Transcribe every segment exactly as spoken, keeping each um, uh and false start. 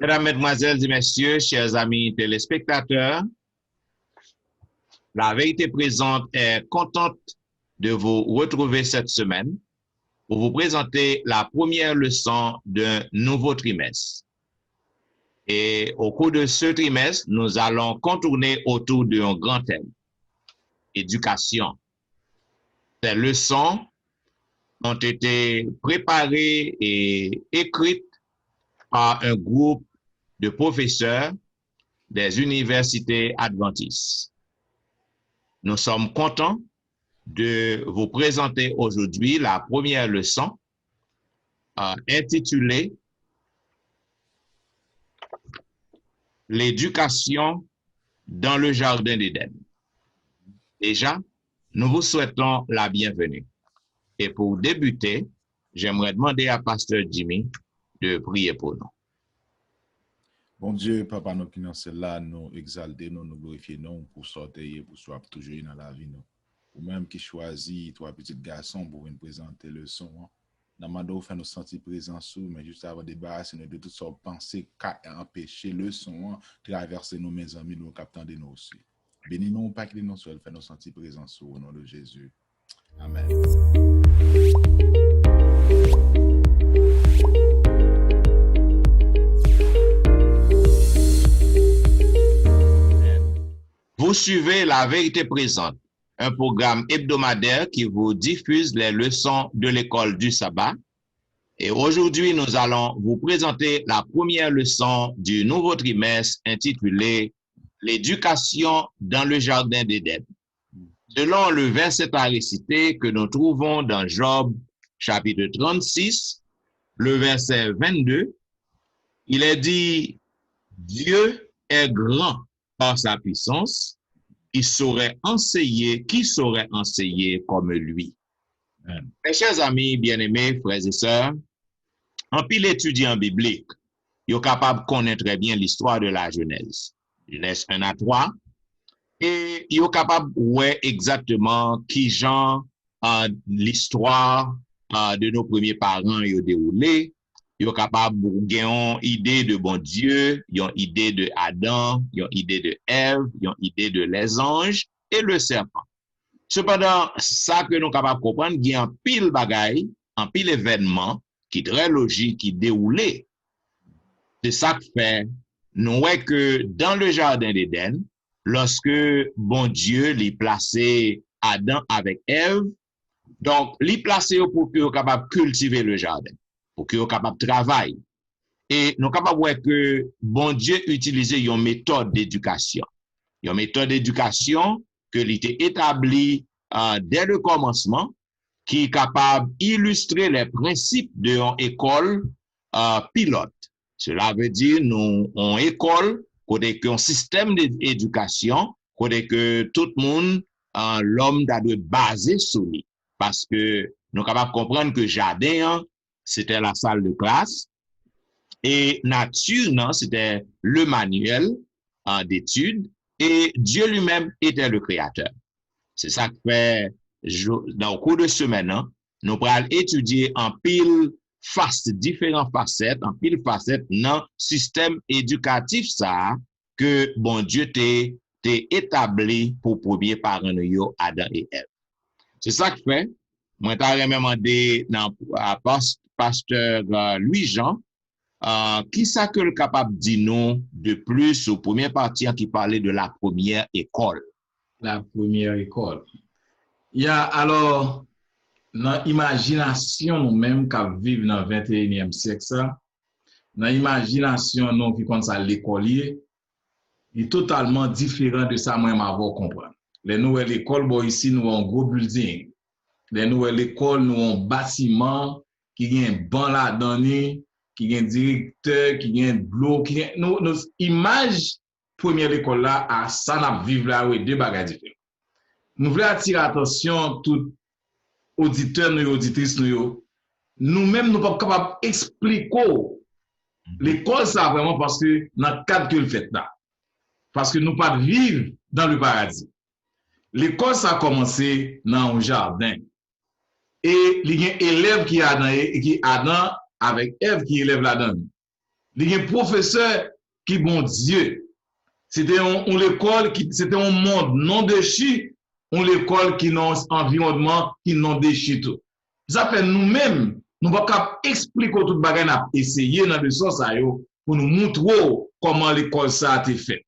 Mesdames, Mesdemoiselles et Messieurs, chers amis téléspectateurs, La Vérité Présente est contente de vous retrouver cette semaine pour vous présenter la première leçon d'un nouveau trimestre. Et au cours de ce trimestre, nous allons contourner autour d'un grand thème, éducation. Ces leçons ont été préparées et écrites par un groupe de professeurs des universités adventistes. Nous sommes contents de vous présenter aujourd'hui la première leçon, euh, intitulée L'éducation dans le jardin d'Éden. Déjà, nous vous souhaitons la bienvenue. Et pour débuter, j'aimerais demander à Pasteur Jimmy de prier pour nous. Bondye, Papa nou ki nan syèl la, nou egzalte nou, nou glorifye non w pou sa w te ye, pou sa w ap toujou ye nan lavi nou. Ou menm ki chwazi twa pitit gason pou vin prezante leson an, n ap mande w fè nou santi prezans ou, men jis avan debarase nou de tout sa w panse k ap anpeche leson an travèse nou, mezanmi nou k ap tande nou osi. Beni nou, pa kite nou sèl, fè nou santi prezans ou, o non de Jezi. Amen. Vous suivez La Vérité Présente, un programme hebdomadaire qui vous diffuse les leçons de l'école du sabbat. Et aujourd'hui, nous allons vous présenter la première leçon du nouveau trimestre intitulée L'éducation dans le jardin d'Éden. Selon le verset à réciter que nous trouvons dans Job chapitre trente-six, le verset vingt-deux, il est dit, Dieu est grand par sa puissance, qui saurait enseigner, qui saurait enseigner comme lui. Mes chers amis bien-aimés, frères et sœurs, anpil etidyan biblik, yo kapab konnen trè byen listwa de la Genèse, Genèse un à trois, e yo kapab wè egzakteman kijan, euh, listwa, euh, de nos premiers parents yo dewoule. Yo kapab gen yon ide de Bondye, yon ide de Adan, yon ide de Èv, yon ide de lèzanj e le sèpan. Sepandan, sa ke nou kapab konprann, gen anpil bagay, anpil evènman ki trè lojik, ki dewoule. Se sa k fè nou wè ke dans le jardin d'Éden, lòske Bondye li plase Adan avèk Èv, donk, li plase yo pou ke yo kapab kiltive le jardin, pou ke yo kapab travay. E nou kapab wè ke Bondye itilize yon metòd d'edikasyon. Yon metòd d'edikasyon ke li te etabli, euh, dès le kòmansman, ki kapab ilistre les principes de yon ekòl, euh, pilòt. Cela veut dire nou yon ekòl kote ke yon sistèm de edikasyon kote ke tout moun, euh, lòm ta dwe baze sou li. Paske nou kapab konprann ke jaden an, se te la salle de classe, e nati nan, se te le manuel, euh, d'études, et Dieu lui-même était le créateur. Se sa k fè, jou- dans le cours de semaine, hein, nou pral etidye anpil fas, diferan fasèt, anpil fasèt nan sistèm edikatif sa a ke Bondye te, te etabli pou premye paran nou yo, Adan e Èv. Se sa k fè, mwen ta renmen mande nan, a, pas- pastè, euh, Louis Jean, euh, kisa ke l kapab di nou de plis sou premye pati an ki pale de la première école. La première école. Ya, alò, nan imajinasyon nou menm k ap viv nan venteyinyèm syèk sa, nan imajinasyon nou ki konn sa lekòl ye, li totalman diferan de sa mwen m avè w konprann. Lè nou wè lekòl bò isi, nou wè yon gwo building. Lè nou wè lekòl, nou wè yon batiman ki gen ban ladan li, ki gen direktè, ki gen dlo, ki gen, nou, nou, imaj premye lekòl la a sa n ap viv la yo e de bagay diferan. Nou vle atire atansyon tout oditè nou yo, oditris nou yo, nou menm nou p ap kapab eksplike w lekòl sa a vrèman paske nan kad ke l fèt la. Paske nou pa t viv dans le paradis. Lekòl sa a kòmanse nan yon jaden. E li gen elèv ki adan, ki adan avèk Èv ki elèv ladan li. Li gen pwofesè ki Bondye. Se te yon, yon lekòl ki, se te yon mond non dechi, yon lekòl ki nan yon anviwònman ki non dechi tou. Sa fè nou menm, nou pa kab eksplike w tout bagay, n ap eseye nan leson sa yo pou nou moutre w kòman lekòl sa a te fèt.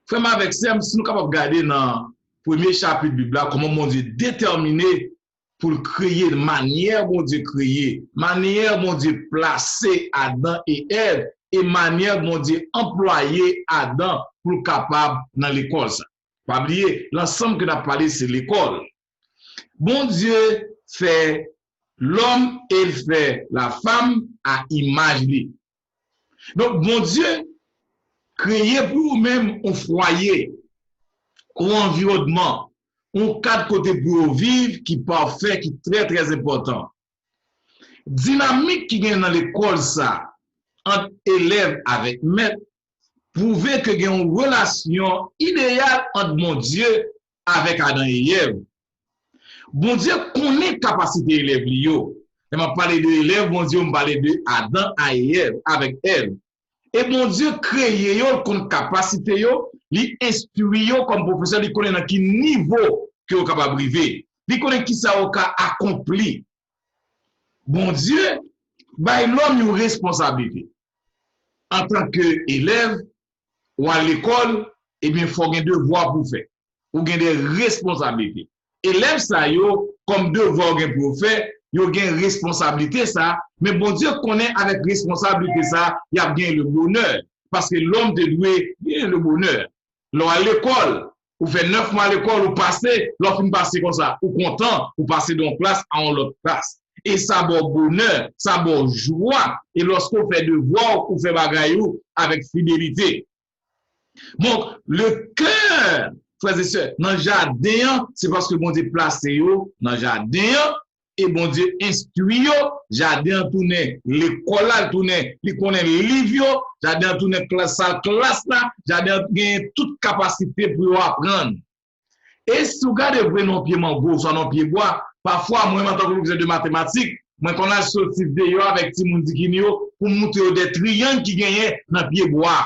Frè m avèk sè m, si nou kapab gade nan premye chapit Bib la, kòman Bondye detèmine pou l kreye, manyè Bondye kreye, manyè Bondye plase Adan e Èv, e manyè Bondye anplwaye Adan pou l kapab nan lekòl sa. Pa bliye, lansanm ke n ap pale, se lekòl. Bondye fè lòm e l fè lafam a imaj li. Donk, Bondye kreye pou ou menm yon fwaye, yon anviwònman, yon kad kote pou yo viv ki pafè, ki trè, trè enpòtan. Dinamik ki gen nan lekòl sa, ant elèv avèk mèt, pwouve ke gen yon relasyon ideyal ant Bondye avèk Adan e Èv. Bondye konnen kapasite elèv li yo. Lè m ap pale de elèv Bondye, m pale de Adan a e Èv, avèk Èv. E Bondye kreye yo, l konn kapasite yo, li enstwi yo kòm pwofesè, li konnen nan ki nivo ke yo kapab rive. Li konnen kisa yo ka akonpli. Bondye bay lòm yon responsablite. Antanke elèv, w al lekòl, ebyen, fò w gen devwa pou w fè. Ou gen de responsablite. Elèv sa yo, kòm devwa yo gen pou yo fè, yo gen responsablite sa, men Bondye konnen avèk responsablite sa, y ap gen le bonè. Paske lòm te dwe gen le bonè. Lè w al lekòl, ou fè nèf mwa lekòl, ou pase, lè w fin pase konsa, ou kontan, ou pase de yon klas a yon lòt klas. E sa ba w bonè, sa ba w jwa. E lòske w fè devwa w, ou fè bagay ou avèk fidelite. Donk, le kè, frè e sè, nan jaden an, se paske Bondye plase yo nan jaden an, e Bondye enstwi yo, jaden an tounen lekòl la, l tounen, li konnen liv yo, jaden an tounen klas, sal klas la, jaden an genyen tout kapasite pou yo aprann. E si w gade vre nan yon pye mango, oswa nan yon pye bwa, pafwa, mwen menm antanke pwofesè de matematik, mwen konn al soti deyò avèk timoun dikini yo pou m moutre yo de triyang ki genyen nan pye bwa,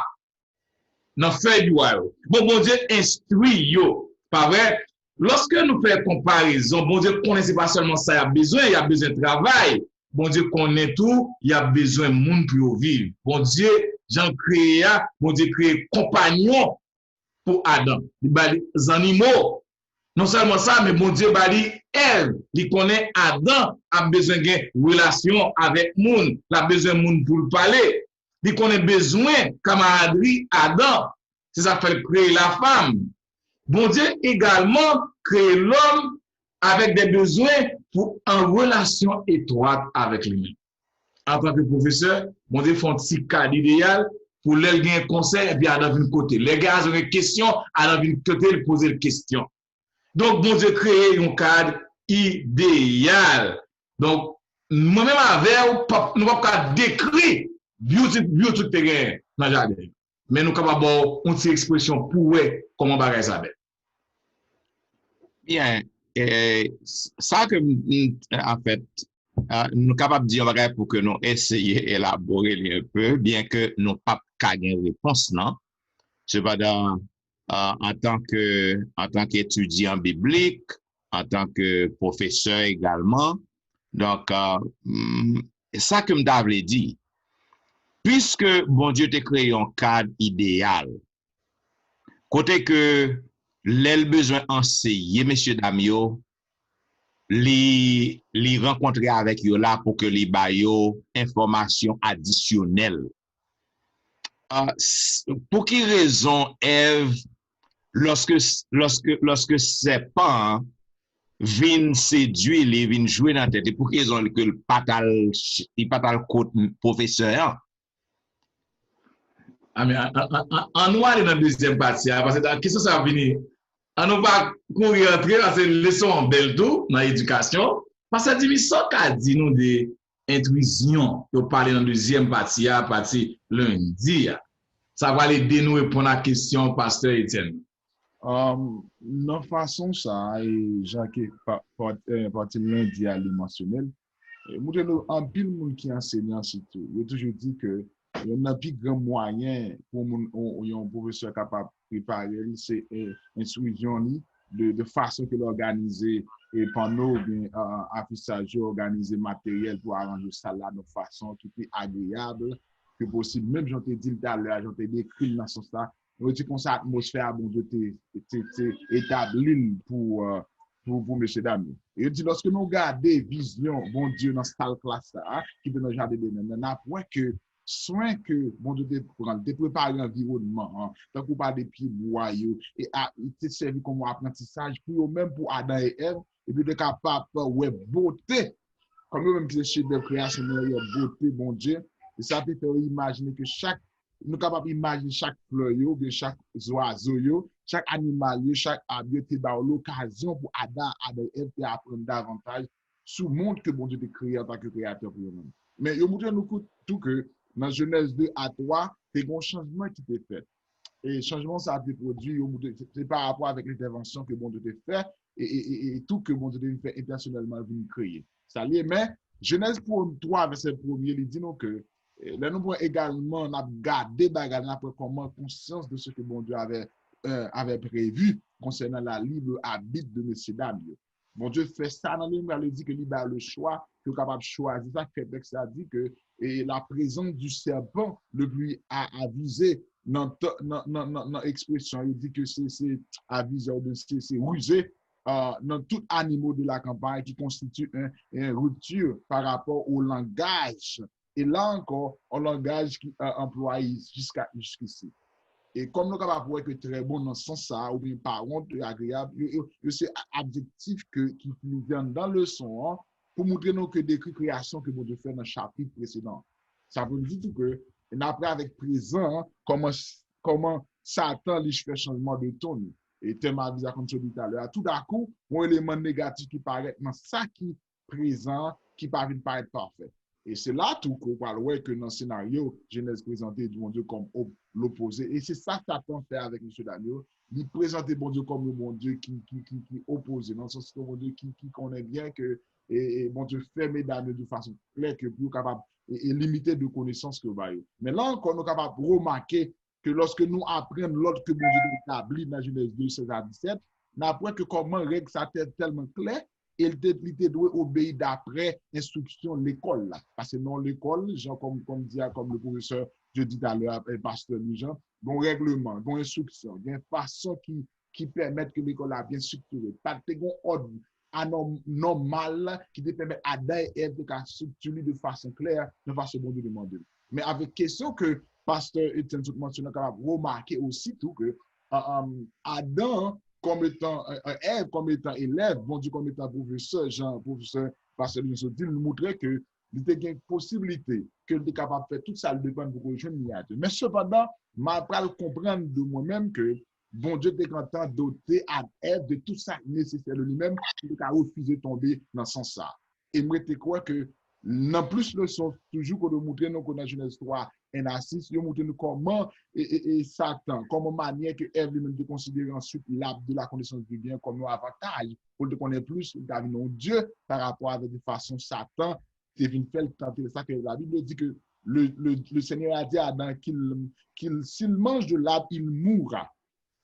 nan fèy bwa yo. Bon, Bondye enstwi yo, pa vre? Lòske nou fè konparezon, Bondye konnen se pa sèlman sa y ap bezwen, y ap bezwen travay. Bondye konnen tou, y ap bezwen moun pou yo viv. Bondye, jan l kreye a, Bondye kreye konpanyon pou Adan. Li ba li zannimo. Non sèlman sa, men Bondye ba li Èv. Li konnen Adan ap bezwen gen relasyon avèk moun. L ap bezwen moun pou l pale. Li konnen bezwen kamaradri Adan. Se sa k fè l kreye lafam. Bondye egalman kreye lòm avèk de bezwen pou an relasyon etwat avèk li menm. Antanke pwofesè, Bondye fè yon ti kad ideyal pou lè l gen konsèy, epi Adan vin kote l. Lè gason gen kesyon, Adan vin kote l, poze l kesyon. Donk, Bondye kreye yon kad ideyal. Donk, mwen menm avè w, p ap, nou p ap ka dekri beauty, beauty k te genyen nan jaden an. Men nou kapab ba w yon ti ekspresyon pou w wè kòman bagay sa bèl. Byen, e, sa ke m, m, an fèt, a, nou kapab di yon bagay pou ke nou eseye elabore li un peu, byen ke nou p ap ka gen repons lan. Sepandan, a, antanke, antanke etidyan biblik, antanke pwofesè egalman, donk, a, m, sa ke m ta vle di, piske Bondye te kreye yon kad ideyal, kote ke lè l bezwen anseye mesye dam yo, li, li rankontre avèk yo la pou ke li ba yo enfòmasyon adisyonèl. A, s-, pou ki rezon Èv, lòske, lòske, lòske sèpan an vin sedui li, vin jwe nan tèt li, pou ki rezon ke l pa t al, li pa t al kot pwofesè an? Ann nou ale nan dezyèm pati a, paske kesyon sa ap vini. Ann nou pa kouri antre, paske leson an bèl tou nan edikasyon. Pastè Dimi, sa w ka di nou de entwizyon yo pale nan dezyèm pati a, pati lendi a? Sa pral ede nou reponn a kesyon Pastè Etienne. Nan fason sa a, e jan ke pati lendi a li mansyone l, moutre nou anpil moun ki ansenyan sitou, yo toujou di ke Youn nan pi gran mwayen pou moun, yon, yon pwofesè kapab prepare l, se, e, enstrizyon li, de, de fason ke l òganize, e, panno oubyen, a, a, afisaj yo, òganize materyèl pou aranje sal la nan fason ki pi agreyab ke posib. Menm jan w te di l talè a, jan w te dekri l nan sans la, nou di konsa atmosfè a Bondye te, te, te etabli l pou, e, pou, pou mesye dam yo. E yo di, lòske nou gade vizyon Bondye nan sal klas sa a, ki te nan jaden Edenn nan, n ap wè ke swen ke Bondye te pran, li te prepare anviwònman an, tankou pa de pyebwa yo, e a, li te sèvi kòm aprantisaj pou yo menm, pou Adan e Èv, epi yo te kapab wè bote, kòm yo menm ki se chedèv kreyasyon, men yo wè bote Bondye, e sa te fè yo imajine ke chak, nou kapab imajine chak flè yo, oubyen chak zwazo yo, chak animal yo, chak ab yo te ba yo lokazyon pou Adan, Adan e Èv te aprann davantaj sou mond ke Bondye te kreye antanke kreyatè pou yo menm. Men yo moutre nou kou-, tou ke nan Jenèz de a twa, te gen yon chanjman ki te fèt. E chanjman sa a te pwodui, yo moutre, se, se pa rapò avèk entèvansyon ke Bondye te fè, e, e, e, e tou ke Bondye te vin fè entèsyonèlman vin kreye. Sa l ye, men Jenèz pwo-, twa, vèsè premye, li di nou ke, e, lè nou pran egalman, n ap gade bagay, n ap wè kòman konsyans de ce que Bondye avait, euh, avait prévu concernant la libre arbitre de mesye dam yo. Bondye fè sa nan li menm, li di ke li ba yo le choix, ke yo kapab chwazi sa, fè tèks la di ke, e, la présence du serpent le plus a-, avisé nan, nan, nan, nan, nan ekspresyon, yo di ke se, se avisé oubyen se, se rusé, euh, dans tout animal de la campagne qui constitue un, un rupture par rapport au langage. E la ankò, yon langaj ki, euh, anplwaye jiska, jiskisi. E kòm nou kapab wè ke trè bon nan sans sa a, oubyen pa wont, agreyab, yo, yo, yo se a-, adjektif ke, ki itilize anndan leson an pou moutre nou ke dekri kreyasyon ke Bondye fè nan chapit presedan an. Sa vle di tou ke, n ap wè avèk prezan an, kòman, kòman Satan li fè chanjman de ton. E tèm aviz a konn soti talè a. Toudakou, yon eleman negatif ki parèt nan sa ki prezan an ki pa vin parèt pafè. E se la tou ke w pral wè ke nan senaryo, Jenèz prezante Bondye kòm op-, lopoze. E se sa Satan fè avèk mesye dam yo. Li prezante Bondye kòm yon Bondye ki, ki, ki, ki opoze, nan sans ke Bondye ki, ki konnen byen ke, e, e Bondye fè medam yo de fason klè ke pou yo kapab, e, e limite de konesans ke yo ba yo. Men la ankò, nou kapab remake ke lòske nou aprann lòd ke Bondye te etabli nan Jenèz de, sèz a disèt, n ap wè ke kòman règ sa te tèlman klè, e li te, li te dwe obeyi daprè enstriksyon lekòl la. Paske nan lekòl, jan kòm, kòm di a, kòm le pwofesè Jodi talè a, e, pastè Louis Jean, gen yon règleman, gen yon enstriksyon, gen fason ki, ki pèmèt ke lekòl la byen estriktire. Pa t te gen yon òd anòm-, nòmal ki te pèmèt Adan e Èv te ka estrikti li de fason klè, nan fason Bondye te mande l. Men avèk kesyon ke pastè Etienne sot mansyone, kapab remake osi tou ke, a, a, Adan kòm etan, a, a, Èv kòm etan elèv, Bondye kòm etan pwofesè, jan pwofesè pastè Louis Jean sot di l, li moutre ke li te gen posiblite ke l te kapab fè tout sa l depann pou ke l jwenn li a Dye. Men sepandan, m a pral konprann de mwen menm ke Bondye te gentan dote Adan e Èv de tout sa k nesesè de li menm pou li te ka refize tonbe nan sans sa. E m rete kwè ke nan plis leson toujou kote w moutre nou ke nan Jenèz twa, en a sis, yo moutre nou kòman e, e, e Satan, kòman manyè ke Èv li menm te konsidere answit l'arbre de la connaissance du bien kòm yon avantaj pou l te konnen plis, pou l ta vin yon dye pa rapò avèk de fason Satan te vin fè l tante l. Sa ke Labib di ke le, le, le Seigneur a dit à Adam qu'il, qu'il, s'il mange de l'arbre, il mourra.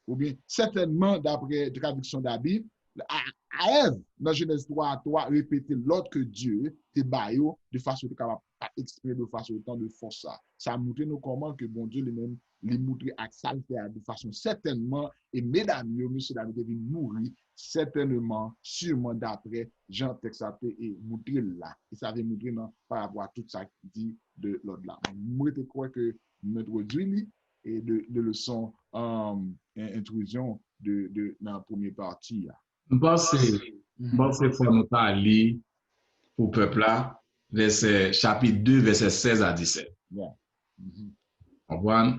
Oubyen, sètènman, daprè tradiksyon Labib, a, a Èv, nan Jenèz twa a twa, repete lòd ke Dye te ba yo, de fason yo te kapab pa eksprime de fason otan de fòs sa. Sa moutre nou kòman ke Bondye li menm, li moutre ak sa l fè a de fason sètènman, e medam yo, mesye dam yo te vin mouri, sètènman, siman daprè jan tèks la te, e, moutre l la. E sa vin moutre nan, pa rapò a tout sa ki di de lòd la. Mwen te kwè ke m entwodui li, e de, de leson, um, en-, entwizyon de, de, nan premye pati a. M panse, m panse fò nou ta li pou pèp la, vèsè, chapit de, vèsè sèz a disèt. Yeah. Mhm. Konprann?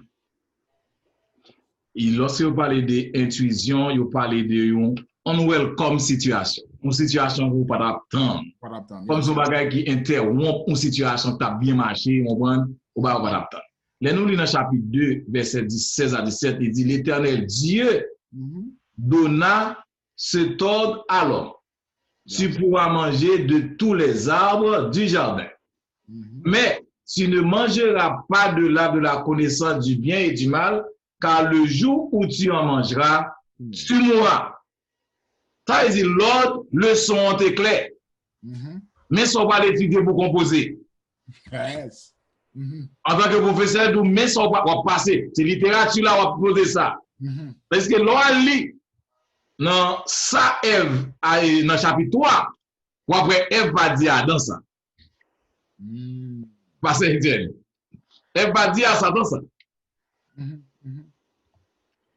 E lòske yo pale de entwizyon, yo pale de yon unwelcome sitiyasyon. Yon sitiyasyon ke w pa t ap tann. Pa t ap tann, yeah. Kòm se yon bagay ki entèwonp yon sitiyasyon k t ap byen mache, w konprann? Yon bagay w pa t ap tann. Lè nou li nan chapit de, vèsè dis, sèz a disèt, li di, L'Éternel Dieu Mhm. donna cet ordre à l'homme. Tu Yes. pourras manger de tous les arbres du jardin. Mhm. Mais Tu ne mangeras pas de l'arbre de la connaissance du bien et du mal, car le jour où tu en mangeras, tu mourras. Sa vle di, lòd leson an te klè. Men sa w pral etidye pou konpoze. Antanke pwofesè, di w, men sa w ap pase. Se literati la w ap poze sa. Paske lè w al li nan sa Èv, nan chapit twa, w ap wè Èv pa di adan sa. Pastè Etienne, Èv pa di a Satan sa.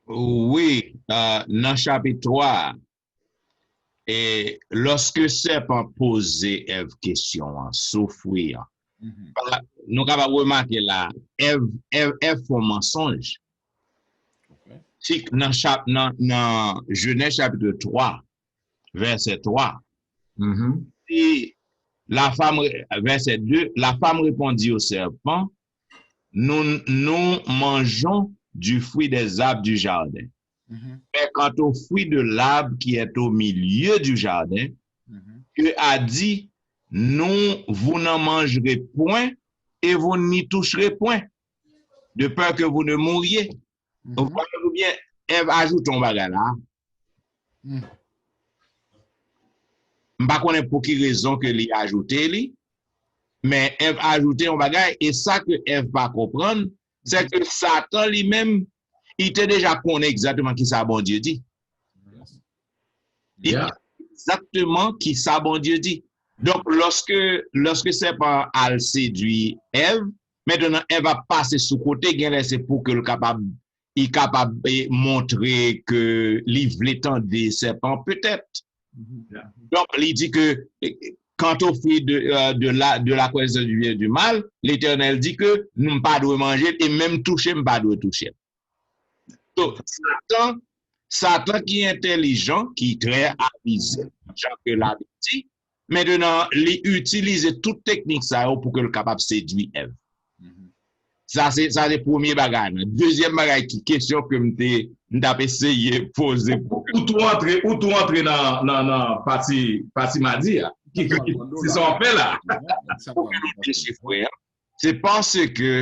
Wi, nan chapit twa, e lòske sèpan poze Èv kesyon an sou fwi an, nou kapab remake la, Èv, Èv, Èv fè yon mansonj. Nan, nan, nan Jenèz chapit twa, vèsè twa, si la femme, verset deux, la femme répondit au serpent, nous, nous mangeons du fruit des arbres du jardin. Mais quant au fruit de l'arbre qui est au milieu du jardin, Dieu a dit, nous, vous n'en mangerez point et vous n'y toucherez point, de peur que vous ne mouriez. Oubyen Èv ajoute yon bagay la. M pa konnen pou ki rezon ke li ajoute li, men Èv ajoute yon bagay, e sa ke Èv pa konprann, se ke Satan li menm, li te deja konnen egzakteman kisa Bondye di. Li konnen egzakteman kisa Bondye di. Donk, lòske, lòske sèpan an al sedui Èv, mentnan Èv ap pase sou kote, genlè se pou ke l kapab li kapab montre ke li vle tande sèpan petèt. Donk, li di ke, quant au fruit de, euh, de la, de la connaissance du bien et du mal, Letènèl di ke nou pa dwe manje l e menm touche m pa dwe touche l. So, Satan, Satan ki entèlijan, ki trè avize, jan ke Labib di, mentnan, li itilize tout teknik sa yo pou ke l kapab sedui Èv. Sa se, sa se premye bagay la. Dezyèm bagay ki kesyon ke m te, m t ap eseye poze pou. Ou tou antre, ou tou antre nan, nan, nan pati, pati madi a. Ki, ki, ki, se sa w ap fè la. Pou ke nou dechifre, se paske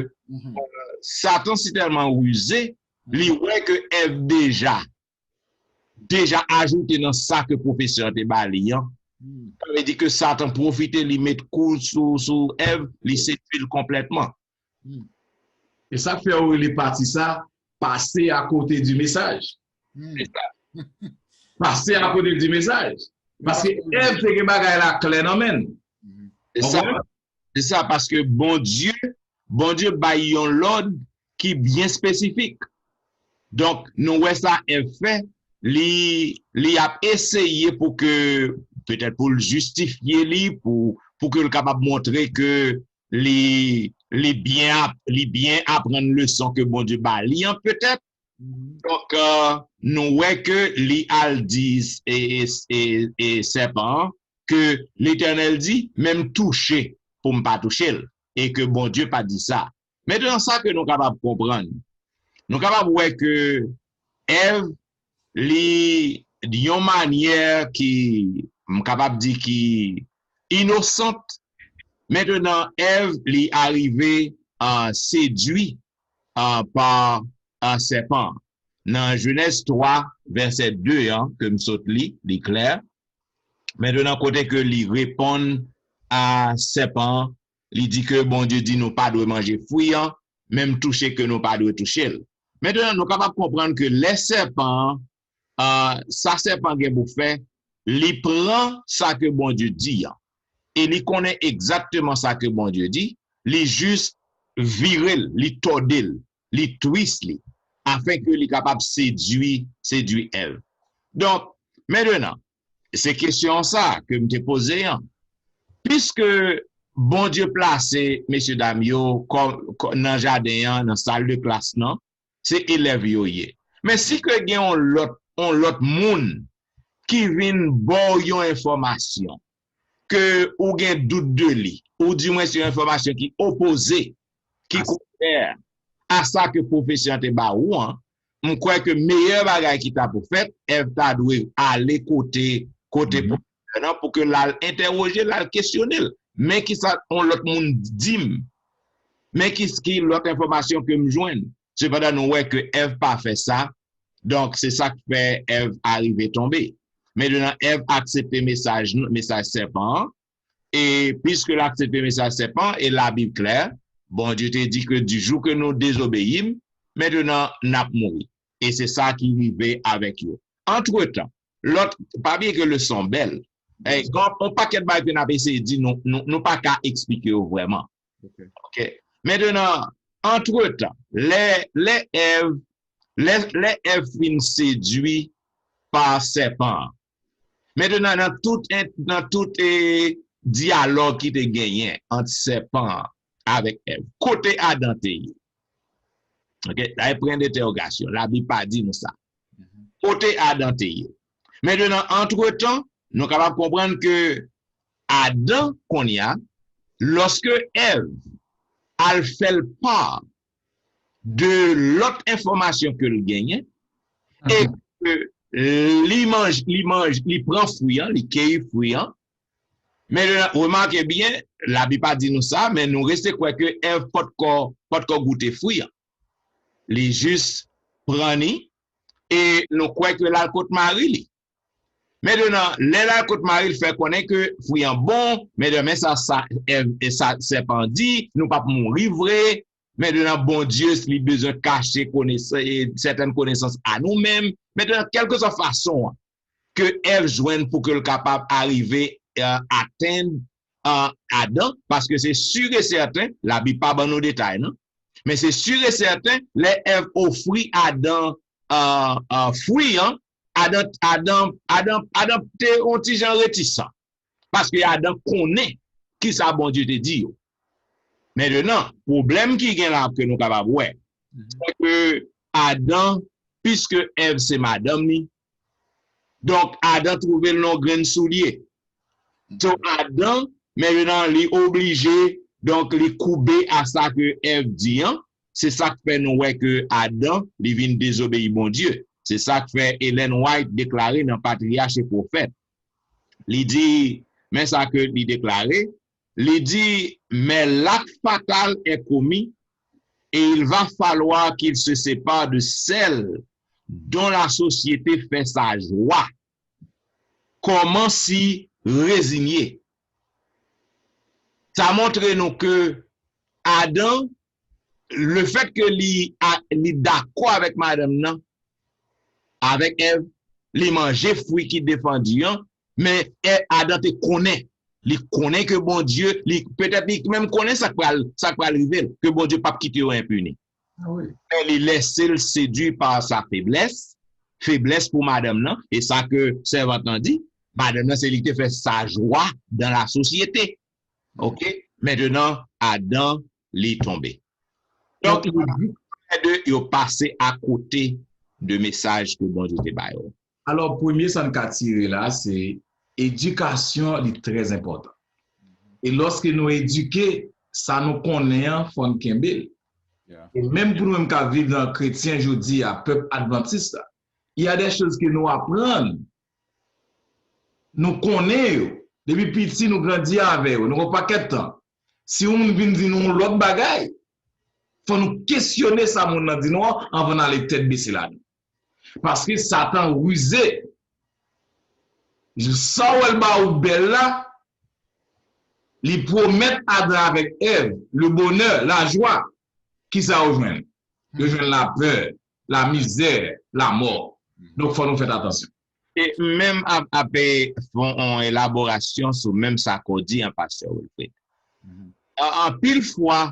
Satan si tèlman rize, li wè ke Èv deja deja ajoute nan sa ke pwofesè an te ba li an. Sa vle di ke Satan pwofite, li met kou sou, sou Èv, li sedui l konplètman. E sa k fè yo rele pati sa pase akote di mesaj. Pase akote di mesaj. Paske Èv te gen bagay la klè nan men l. Se sa, se sa, paske Bondye, Bondye bay yon lòd ki byen espesifik. Donk, nou wè sa Èv fè, li, li ap eseye pou ke, petèt pou l jistifye li, pou, pou ke l kapab montre ke li, li byen ap, li byen aprann leson ke Bondye ba li an, petèt. Donk, euh, nou wè ke li al di e, e, e, e sèpan an, ke Letènèl di, men m touche pou m pa touche l, e ke Bondye pa di sa. Mentnan, sa ke nou kapab konprann, nou kapab wè ke Èv, li, yon manyè ki, m kapab di ki inosant, mentnan, Èv, li arive, euh, sedui, euh, pa, euh, sèpan. Nan Jenèz twa, vèsè de an, ke m sot li, li klè. Mentnan, kote ke li reponn a sèpan an, li di ke Bondye di nou pa dwe manje fwi an, menm touche ke nou pa dwe touche l. Mentnan, nou kapab konprann ke lè sèpan an, euh, sa sèpan gen pou fè, li pran sa ke Bondye di an, e li konnen egzakteman sa ke Bondye di, li jis vire l, li tòde l, li twis li, afenke li kapab sedui, sedui Èv. Donk, mentnan, se kesyon sa ke m te poze an. Piske Bondye plase mesye dam yo kò, kò, nan jaden an, nan sal de klas nan, se elèv yo ye. Men si ke gen yon lòt, yon lòt moun ki vin ba w yon enfòmasyon, ke ou gen dout de li, ou di mwen se yon enfòmasyon ki opoze, ki kontrè a sa ke pwofesè an te ba ou an, m kwè ke meyè bagay ki ta pou fèt, Èv ta dwe ale kote, kote pwofesè an pou ke l al entèwoje l, al kesyone l. Men kisa yon lòt moun di m. Men ki, ki lòt enfòmasyon ke m jwenn? Sepandan, nou wè ke Èv pa fè sa, donk se sa k fè Èv arive tonbe. Mentnan, Èv aksepte mesaj, mesaj sèpan an, e piske l aksepte mesaj sèpan, e Labib klè, Bondye te di ke di jou ke nou dezobeyi m, mentnan, n ap mouri. E se sa ki rive avèk yo. Antretan, lòt, pa bliye ke leson bèl. E, gen yon pakèt bagay ke n ap eseye di, nou, nou, nou pa ka eksplike yo vrèman. Ok. Mentnan, antretan, lè, lè Èv, lè, lè Èv fin sedui pa sèpan an, mentnan, nan tout, en- nan tout e, dyalòg ki te genyen ant sèpan an avèk Èv, kote Adan te ye? Ok, la e pwen dentèwogasyon. Labib pa di nou sa. Kote Adan te ye? Mentnan, antretan, nou kapab konprann ke Adan, kounye a, lòske Èv al fè l pa de lòt enfòmasyon ke l genyen, e ke li manj, li manj, li pran fwi an, li keyi fwi an. Men remake byen, Labib pa di nou sa, men nou rete kwè ke Èv pòtkò, pòtkò goute fwi an. Li jis pran li, e nou kwè ke l al kot mari li. Mentnan, lè l al kot mari l, fè konnen ke fwi an bon, mentnan, men sa, sa, Èv, e sa sèpan di, nou p ap mouri vre. Mentnan, Bondye, li bezwen kache kones- e, sètèn konesans a nou menm. Mentnan, kèlkeswa fason an ke Èv jwenn pou ke l kapab arive, e, atenn, e, Adan, paske se si e sèten, Labib pa ban nou detay, non, men se si e sèten, lè Èv ofri Adan, e, e, fwi an, Adan, Adan, Adan, Adan te yon ti jan retisan. Paske Adan konnen kisa Bondye te di yo. Mentnan, pwoblèm ki gen la ke nou kapab wè, se ke Adan, piske Èv se madanm li, donk Adan twouve l nan yon grenn soulye. So, Adan, mentnan, li oblije, donk, li koube a sa ke Èv di an. Se sa k fè nou wè ke Adan, li vin dezobeyi Bondye. Se sa k fè Ellen White deklare nan Patriyach e Pwofèt. Li di, men sa ke li deklare, li di, mais l'acte fatal est commis et il va falloir qu'il se sépare de celle dont la société fait sa joie. Comment s'y résigner? Sa montre nou ke Adan, lefèt ke li, a- li dakò avèk madanm nan, avèk Èv, li manje fwi ki defandi an, men È- Adan te konnen. Li konnen ke Bondye, li, petèt li menm konnen sa k pral, sa k pral rive l, ke Bondye p ap kite yo enpini. Men li lese l sedui pa sa feblès, feblès pou madanm nan, e sa ke sèvant lan di, madanm nan se li ki te fè sa joie dans la société. Ok? Mentnan, Adan, li tonbe. Donk, lè de yo pase akote de mesaj ke Bondye te ba yo. Alò, premye sa n ka tire la, se edikasyon, li trè enpòtan. E lòske nou edike, sa nou konnen an, fò n kenbe l. E menm pou nou menm k ap viv nan kretyen jodi a, pèp advantis la, il y a des choses que nou aprann, nou konnen yo. Depi piti, nou grandi avè yo, nou gen yon pakèt tan. Si yon moun vin di nou yon lòt bagay, fò nou kesyone sa moun nan di nou an anvan n ale tèt bese ladan. Paske Satan rize. Sa w wè l ba ou bèl la, li pwomèt Adan avèk Èv le bonè, lajwa. Kisa yo jwenn? Yo jwenn lapè, lamizè, lamò. Donk, fò nou fè atansyon. E menm ap, ap fè yon elaborasyon sou menm sa ke w di an, pastè Wilfrid. An- Anpil fwa,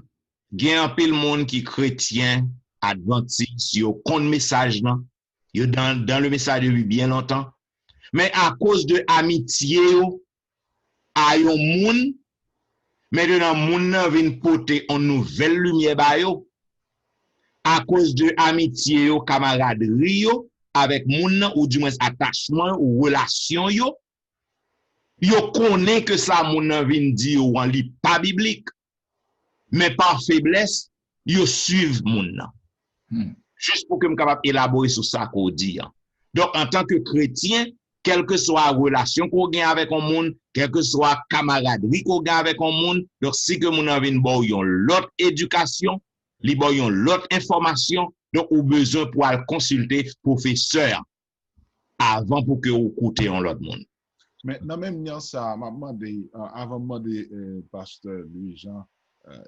gen anpil moun ki kretyen, advantis, yo konn mesaj lan, yo dans, dans le message depuis bien longtemps. Men akoz de amitye yo a yon moun, mentnan moun nan vin pote yon nouvèl limyè ba yo. Akoz de amitye yo, kamaradri yo avèk moun nan, oudimwens atachman yo, ou relasyon yo, yo konnen ke sa moun nan vin di yo an, li pa biblik. Men pa feblès, yo swiv moun nan. Jis pou ke m kapab elabore sou sa ke w di an. Donk, antanke kretyen, kèlkeswa relasyon ke w gen avèk yon moun, kèlkeswa kamaradri ke w gen avèk yon moun. Donk, si ke moun nan vin ba w yon lòt edikasyon, li ba w yon lòt enfòmasyon, donk ou bezwen pou al konsilte pwofesè a avan pou ke ou koute yon lòt moun. Men nan menm nyans sa a, m ap mande, avan m mande pastè Louis Jean,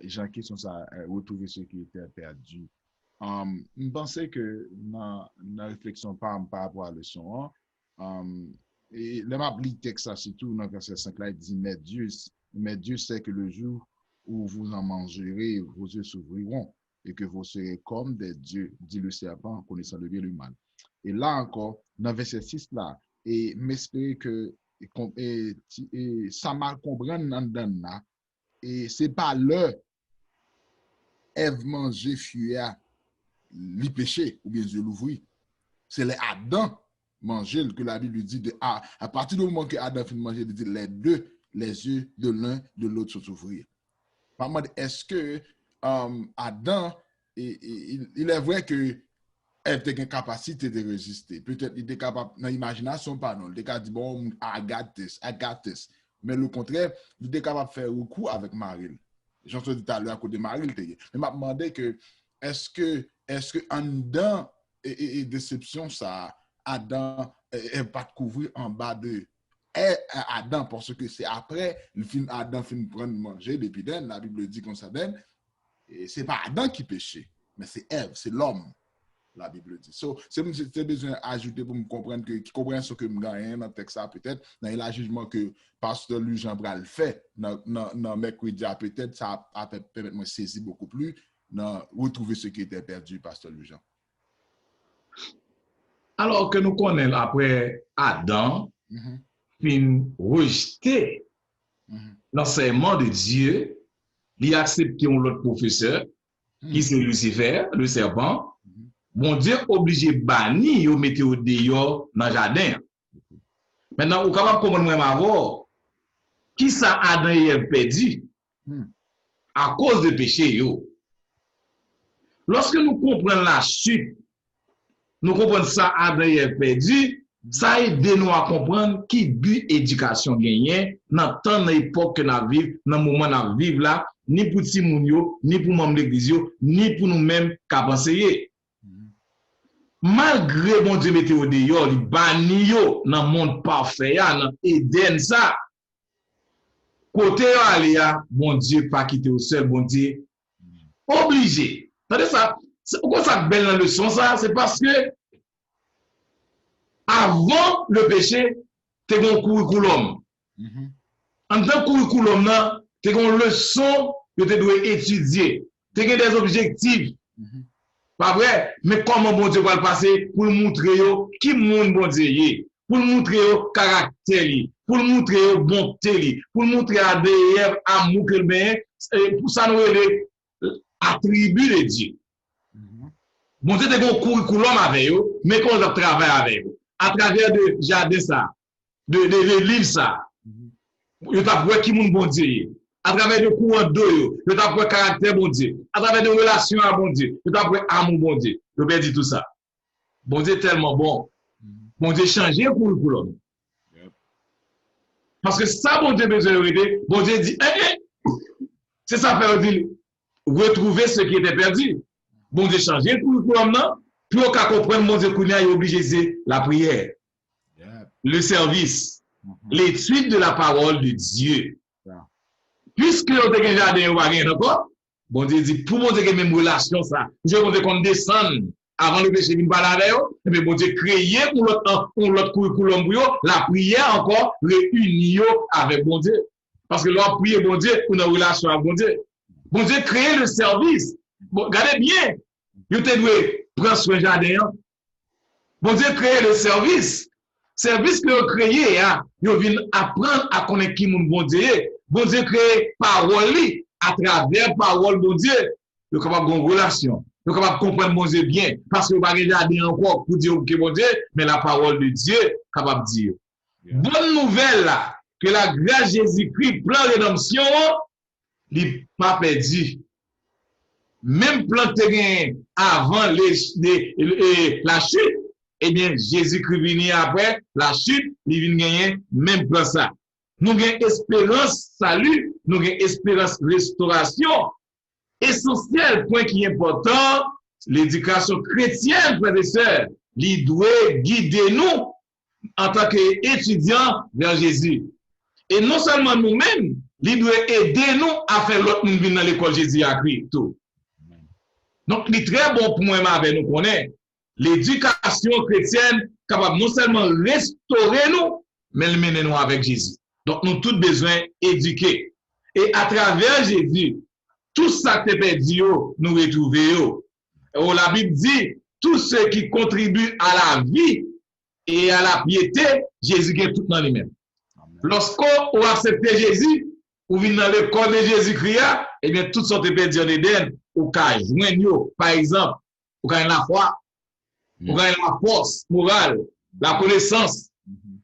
jan kesyon sa a, retrouver ce qui était perdu. M panse ke nan, nan refleksyon pa m pa rapò a leson an, e lè m ap li tèks la, sitou nan vèsè senk la, li di, mais Dieu, mais Dieu sait que le jour où vous en mangerez, vos yeux s'ouvriront et que vous serez comme des dieux, dit le serpent, connaissant le bien et le mal. E la ankò, nan vèsè sis la, e m espere ke e, e, sa m al konprann anndan la, e se pa lè Èv manje fwi a, li peche, oubyen zye l ouvri. Se lè Adan manje l ke Labib li di de a, apati de moman ke Adan fin manje, li di les deux, les yeux de l'un de l'autre sont ouverts. M ap mande, èske Adan, il est vrai ke Èv te gen kapasite de reziste. Petèt li te kapab, nan imajinasyon pa nou, li te ka di, bon, I got this, I got this. Men le contraire, li te kapab fè rekou avèk mari l. Jan w te di talè a kote mari l te ye. Men m ap mande ke, èske, èske anndan e, e, e desepsyon sa a, Adan, e, Èv pa t kouvri anba de e, Adan, paske se apre, li fin, Adan fin pran manje depi Dèn, Labib di konsa Dèn, e se pa Adan ki peche, men se Èv, se lòm, Labib di. So, se m te bezwen ajoute pou m konprann ke, ki konpreyansyon ke m genyen nan tèks sa, petèt, nan elajijman ke pastè Louis Jean pral fè nan, nan, nan mèkredi a, petèt, sa ap, ap pèmèt mwen sezi beaucoup plus nan retrouver ce qui était perdu, pastè Louis Jean. Alò ke nou konnen apre Adan fin rejte lansèyman de Dye, li aksepte yon lòt pwofesè, ki se Lisifè, le sèpan, Bondye oblije bani yo, mete yo deyò nan jaden an. Mentnan, ou kapab konprann mwen avè w, kisa Adan e Èv pèdi akoz de peche yo? Lòske nou konprann lachit, nou konprann sa Adan e Èv pèdi, sa ede nou a konprann ki bi edikasyon genyen nan tan, nan epòk ke n ap viv, nan moman n ap viv la, ni pou timoun yo, ni pou manm legliz yo, ni pou nou menm k ap anseye. Malgre Bondye mete yo deyò, li bani yo nan mond pafè a, nan Edenn sa, kote yo ale a, Bondye pa kite yo sèl, Bondye oblije. Tande sa, ou konn sa k bèl nan leson sa, se paske avan le peche, te gen yon kourikoulòm. Anndan kourikoulòm nan, te gen yon leson yo te dwe etidye. Te gen de objektif. Pa vre? Men kòman Bondye pral pase pou l moutre yo ki moun Bondye ye, pou l moutre yo karaktè li, pou l moutre yo bonte li, pou l moutre Adan e Èv amou ke l benyen, pou sa nou rele atribi de Dye. Bondye te gen yon kourikoulòm avè yo, men kòman l t ap travay avè yo. Atravè de jaden sa, de, de, de liv sa, yo t ap wè ki moun Bondye ye. Atravè de kouran do yo, yo t ap wè karaktè Bondye. Atravè de relasyon a Bondye, yo t ap wè amou Bondye. Yo pèdi tou sa. Bondye tèlman bon. Bondye chanje kourikoulòm. Paske sa Bondye bezwen yo rete, Bondye di, eh, eh, se sa fè yo di, retrouver ce qui était perdu. Bondye chanje kourikoulòm nan, pou yo ka konprann Bondye kounye a, yo oblije di lapriyè. Le service, l'étude de la parole de Dieu. Piske yo te gen jaden, yo pa gen ankò, Bondye di, pou Bondye gen menm relasyon sa, jan Bondye konn desann avan le peche vin pale avè yo, ebyen Bondye kreye yon lòt, yon lòt kourikoulòm pou yo, lapriyè ankò reyini yo avèk Bondye. Paske lè w ap priye Bondye, ou nan relasyon ak Bondye. Bondye kreye le service. Bon, gade byen, yo te dwe pran swen jaden an. Bondye kreye le service. Sèvis ke yo kreye a, yo vin aprann a konnen ki moun Bondye ye. Bondye kreye pawòl li atravè pawòl Bondye. Yo kapab gen yon relasyon. Yo kapab konprann Bondye byen. Paske yo pa gen jaden ankò pou di yo ke Bondye, men la parole de Dieu kapab di yo. Bòn nouvèl la, ke la gras Jezikri, plan redanmsyon an, li pa pèdi. Menm plan k te genyen avan le, le, le, la chit, Ebyen, Jezikri vini apre lachit, li vin genyen menm plan sa. Nou gen esperans sali, nou gen esperans restorasyon. Esansyèl, pwen ki enpòtan, ledikasyon kretyèn, frè e sè, li dwe gide nou antanke etidyan vè Jezi. E non sèlman nou menm, li dwe ede nou a fè lòt moun vin nan lekòl Jezi a tou. Donk, li trè bon pou mwen avè nou konnen ledikasyon kretyèn kapab non sèlman restore nou, men l mennen nou avèk Jezi. Donk, nou tout bezwen edike. E atravè Jezi, tout sa k te pèdi yo, nou retwouve yo. E Labib di, tout ce qui contribue à la vie et à la piété, Jezi gen tout nan li menm. Lòske ou aksepte Jezi, ou vin nan lekòl de Jezikri a, ebyen, tout sa w te pèdi an Edenn, ou ka jwenn yo. Pa egzanp, ou ka gen lafwa, ou ka gen lafòs moral, lakonesans,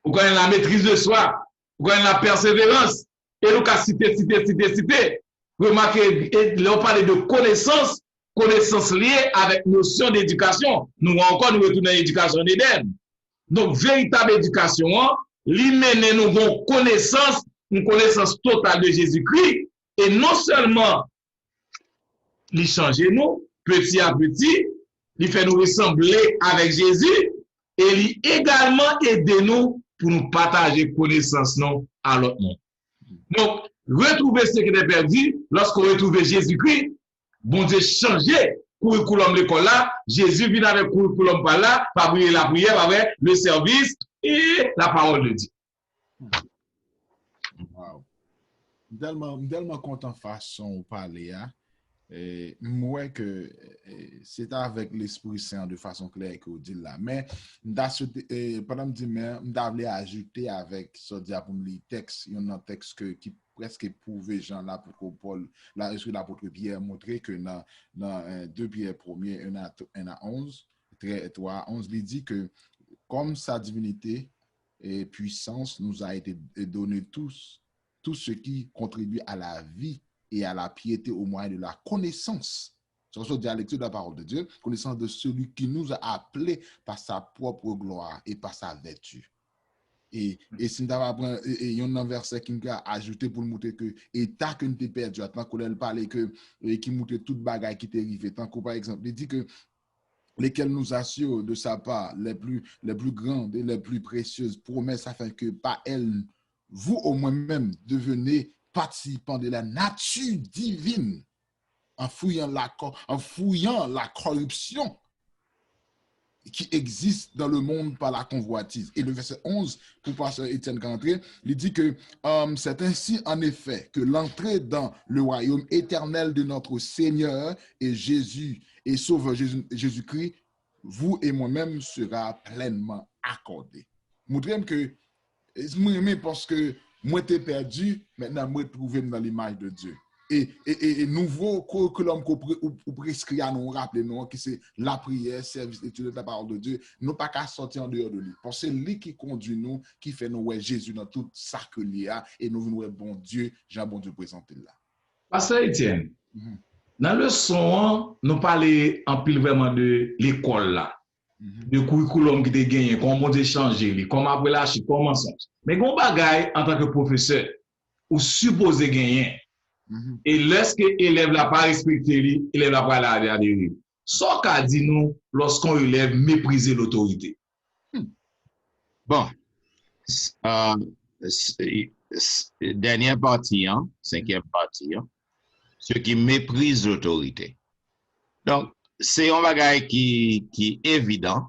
ou ka gen la maîtrise de soi, ou ka gen la persévérance, e nou ka site, site, site, site. Remake, e lè w pale de konesans, konesans lye avèk nosyon de edikasyon. Nou wè ankò, nou retounen nan edikasyon an Edenn. Donk, veritab edikasyon an, li mennen nou gen yon konesans, yon konesans total de Jezikri, e non sèlman li chanje nou, peti a peti, li fè nou resanble avèk Jezi, e li egalman ede nou pou nou pataje konesans nou a lòt moun. Donk, retwouve ce qui était perdu, lòske w retwouve Jezikri, Bondye chanje kourikoulòm lekòl la, Jezi vin avèk kourikoulòm pa l la, pa bliye lapriyè, pa vre, le service et la parole de Dieu. Wow. M tèlman, m tèlman kontan fason ou pale a. E, m wè ke e, se ta avèk Lespri Sen an de fason klè ke ou di l la. Men, m ta swete, e, pandan m di men, m ta vle ajoute avèk sa w di a pou m li tèks, youn nan tèks ke, ki prèske pwouve jan lapot Pòl, la, eski lapot Pyè montre ke nan, nan e, de Pyè premye, en a, en a onz, trè, twa a onz, li di ke comme sa divinité et puissance nous a été donnée tous, tout ce qui contribue à la vie et à la piété au moyen de la connaissance. Sa se dit à lecture de la parole de Dieu, connaissance de celui qui nous a appelés par sa propre gloire et par sa vertu. E, e si n ta va pran e, e, yon nan vèsè ki m ka ajoute pou l moutre ke eta ke n te pèdi a, tankou lè l pale ke, e, ki moutre tout bagay ki te rive, tankou pa egzanp, li di ke lesquels nous assurent de sa part les plus, les plus grandes et les plus précieuses promesses, afin que par elles, vous au moins même, devenez participants de la nature divine, en fouillant la, co- en fouillant la corruption qui existe dans le monde par la convoitise. Et le verset onze, pour pasteur Étienne ka antre, il dit que euh, c'est ainsi en effet que l'entrée dans le royaume éternel de notre Seigneur et Jésus et Sauveur Jésus- Jésus-Christ, vous et moi-même sera pleinement accordée. Montre m ke e, mwen renmen paske mwen te pèdi, mentnan mwen twouve m nan limaj de Dye. E, e, e, e nouvo kourikoulòm ke ou, pre- ou, ou preskri a nou, raple nou an, ki se lapriyè, sèvis, etid la parole de Dieu, nou pa ka sòti andeyò de li. Paske se li ki kondui nou, ki fè nou wè Jezi nan tout sa ke l ye a, e nou vin wè Bondye, jan Bondye prezante l la. Pastè Etienne, nan leson an, nou pale anpil vrèman de lekòl la, de kourikoulòm ki te genyen, kòman Bondye chanje li, kòman apre lachit, kòman mansonj. Men gen yon bagay antanke pwofesè, ou sipoze genyen. E lèske elèv la pa respekte li, elèv la prale a la deriv. Sa w ka di nou lòske yon elèv meprize lotorite? Bon, s- euh, s- s- dènyè pati an, senkyèm pati an, ceux qui méprisent l'autorité. Donk, se yon bagay ki, ki evidan,